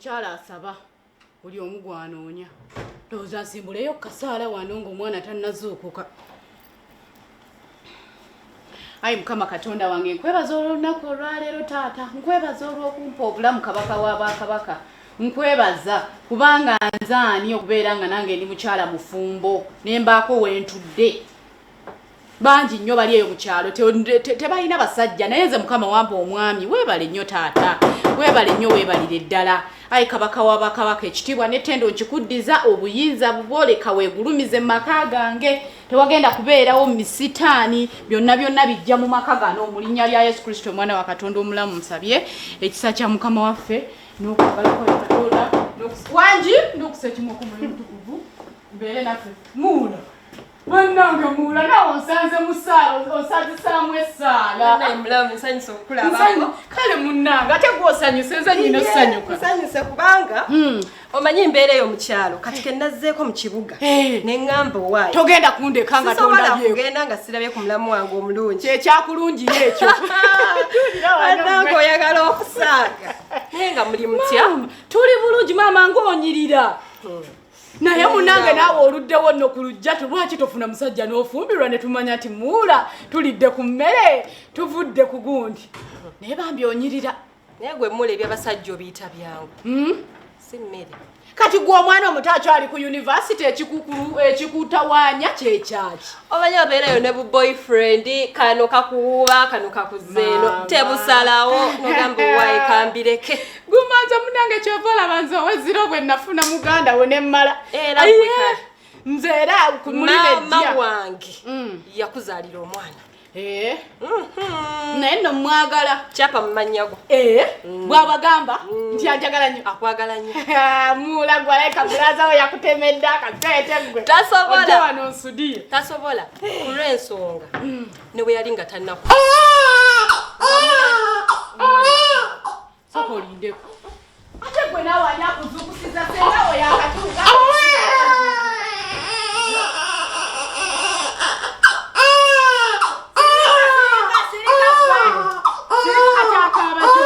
Omukyala asaba buli omu gwanoonya. Ndowooza nsimbuleyo kasaala wano ng'omwana tannazuukuka. Ayi Mukama Katonda wange, nkwebaza olw'olunaku olwaleero taata, nkwebaza olw'okumpa obulamu kabaka wa bakabaka. Nkwebaza kubanga nze ani okubeera nga nange ndi mukyala mufumbo ne mbaako we ntudde. Bangi nnyo bali eyo mu kyalo tebalina basajja, naye nze Mukama wampa omwami. Weebale nnyo taata, weebale nnyo, weebalire ddala. Ayi kabaka wa bakabaka, ekitiibwa n'ettendo nkikuddiza, obuyinza bubwoleka weegulumize mu maka gange. Tewagenda kubeerawo misitaani, byonna byonna bijja mu maka gano mu linnya lya Yesu Kristo omwana wa Katonda omulamu. Nsabye ekisa kya Mukama waffe n'okwagala kwa Katonda wangi n'okusa ekimu okw'Omwoyo Omutukuvu mbeere naffe. Muula bannange, muula naawe onsanze mu ssaala, onsazisaamu essaala. Mulamu, nsanyuse okukulabako. Kale munnange, ate gwe osanyuse, nze nyina osanyuka. Nsanyuse kubanga omanyi mbeera eyo mu kyalo, kati ke nazzeeko mu kibuga ne ŋŋamba owaayo togenda kundeka nga sisobola tondabyeko. Kugenda nga sirabye ku mulamu wange omulungi. Kyekyakulungiyo ekyo. Bannange, oyagala okusaaga, naye nga muli mutya? Maama, tuli bulungi maama, ng'onyirira. Naye munange naawe oluddewo nno ku lujja, lwaki tofuna musajja n'ofumbirwa ne tumanya nti muula tulidde ku mmere, tuvudde ku gundi? Naye bambi onyirira. Naye gwe mula ebyabasajja obiyita byangu, si mmere. Kati gwe omwana omuto akyali ku yunivasite, ekikutawaanya kyekyaki? Omanyi obeerayo ne bu boyfriend, kano kakuwuba, kano kakuzeeno. Maama. Tebusalawo, nogamba owaaye kambireke. Gumanza munange, kyova olaba nze oweziro bwe nafuna muganda we nemmala. Era gwe kale. Nze era ku mulimu Maama ejja wange yakuzaalira omwana. Eh. Naye nno mwagala. Kyapa mu mannya go. Eh, bw'abagamba nti anjagala nnyo. Akwagala nnyo. Muula gwalabika bulaza we yakutemedde akaseete gwe. Tasobola. Ojja wano nsudiye. Tasobola ku lw'ensonga ne bwe yali nga tannaku Sooka olindeko, ate gwe naawe ani akuzuukusiza? Senga we yakatuuka. Sirika gwe. Sirika, kati akaaba kyo.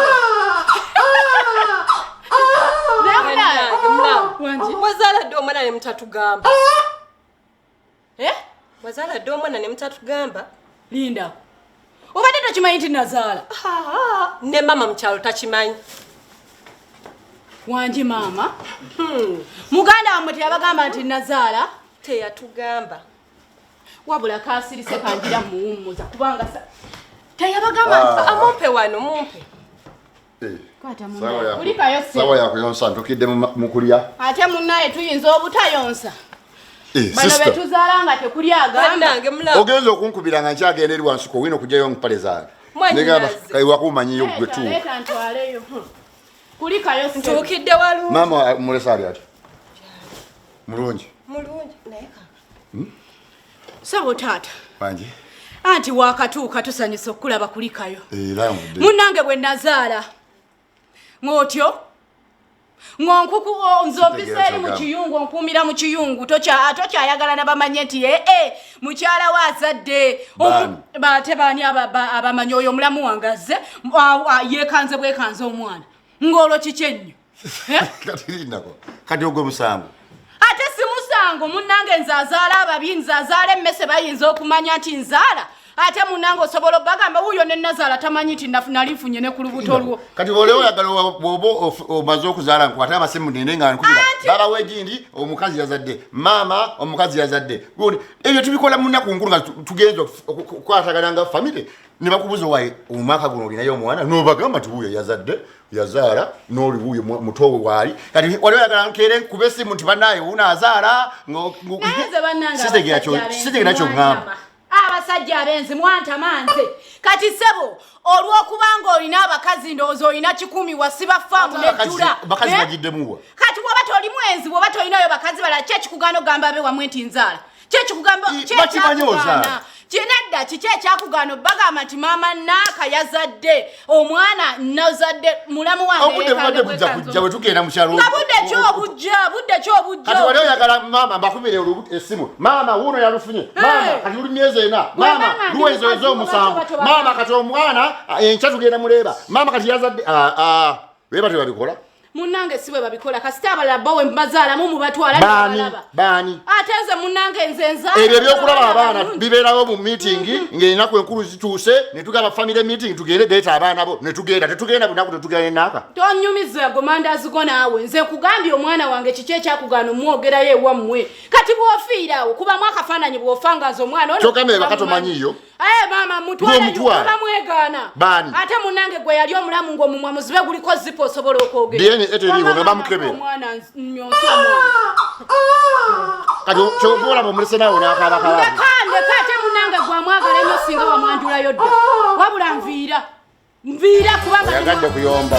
Naye munaye- Bannange, mulamu. Wangi. Wazaala ddi omwana ne mutatugamba? Eh? Wazaala ddi omwana ne mutatugamba? Linda, obadde tokimanyi nti nazaala? Ne maama mu kyalo takimanyi. Wangi maama, muganda wammwe teyabagamba nti nazaala? Teyatugamba. Wabula kasirise, kanjira muwummuza kubanga teyabagamba nti Ah, mumpe wano, mumpe. Kwata munnaye. Kulikayo ssebo. Sawa yakuyonsa, ntukidde mu kulya. Ate munnaye tuyinza obutayonsa bano Sister, betuzaala nga tekuli agamba. Bannange, mulamu. Ogenza okunkubira nga nkyagenda eri wansuko wino okugyayo mpale zange. Mwannyinaze. Negamba kaiwakumanyiyo gwe Leeta, tu. leeta ntwaleyo. Kulikayo ssebo. Ntuukidde walungi. Maama mulesa ali ati mulungi? Mulungi, naye kaka. Ssebo taata. Wangi. Anti wakatuuka, tusanyusa okukulaba, kulikayo. Era nvudde. Munnange, bwe nazaala ng'otyo ng'onkuku nze ompisa eri mu Kyogamba. kiyungu, onkuumira mu kiyungu, tokyayagala nabamanye nti ee mukyala we azadde. Baani? Ate baani abamanyi oyo omulamu wange azze yeekanze bwekanze omwana, ng'olwo kiki ennyo? Eh? Kati lindako, kati ogwe musango? Ate si musango munnange, nze azaala ababi, nze azaala emmese, bayinza okumanya nti nzaala. Ate munnange osobola obagamba wuuyo ne nazaala tamanyi nti nali nfunye ne ku lubuto lwo. Kati ole oyagala bw'oba omaze okuzaala nkwate amasimu nende nga nkubira baba wegindi, omukazi yazadde, maama omukazi yazadde gundi. Ebyo tubikola mu nnaku nkulu nga tugenza okukwatagana nga famire, ne bakubuza owaye omwaka guno olinayo omwana, nobagamba nti wuuyo yazadde, yazaala n'oli wuuyo muto we waali. Kati wali oyagala nkeere nkube esimu nti banaye wuno azaala? Naye nze bannange, Sitegeera abasajja abenzi sitegeera kyoŋŋamba. mwantama. Abasajja abenzi mwantama nze. Kati ssebo, olw'okubanga olina abakazi ndowooza olina 100, wasiba faamu nejjula. Bakazi Eh? bagiddemuwa? Kati bw'oba toli mwenzi, bw'oba tolinayo bakazi balala, ki ekikugaana okugamba abe wamwe nti nzaala? Ki ekikugamba? Ki Bakimanyi ekyakugaana? ozaala. Kinedda, kiki ekyakugaana obagamba nti maama naaka yazadde omwana, nazadde mulamu wange? Obudde bubadde yeekanze bujja bwekanze. kujja bwe tugenda mu kyalo. Nga budde ki obujja? Budde ki obujja? Kati wali oyagala maama mbakubire essimu, maama wuuno yalufunye, maama kati luli myezi 4, maama Bwe luweza ndi mukazi ez'omusanvu, oba toba- maama kati omwana enkya tugenda muleeba, maama kati yazadde. Ah, ah, beba tebabikola. Munnange si bwe babikola, kasita abalala bo we mbazaalamu mubatwala. Baani? Nebalaba. Baani? Ate nze munnange, nze nzaala. Ebyo ebyokulaba abaana Bulungi. bibeerawo mu meeting ng'enaku enkulu zituuse, ne tugamba family meeting, tugende, leeta abaana bo ne tugenda. Tetugenda bunaku, tetugenda enaaka. Tonyumiza ago mandaazi go naawe. Nze nkugambye, omwana wange kiki ekyakugaana omwogerayo ewammwe? Kati bw'ofiira awo, kubamu akafaananyi, bw'ofa nga nze omwana ono. Kyokka mmere baka tomanyiiyo. Eh, maama, mutwaleyo. Gw'omutwala. Bamwegaana. Baani? Ate munnange gwe yali omulamu ng'omumwa muzibe guliko zipa, osobola okwogera. DNA teriiwo, nga bamukebera. Omwana nyonsa omwana. Kati kyova olaba omulese naawe n'akaabakalabu. Ndeka, ndeka. Ate munnange gwamwagala ennyo, singa wamwanjulayo dda. Wabula nviira, nviira kubanga Oyagadde kuyomba.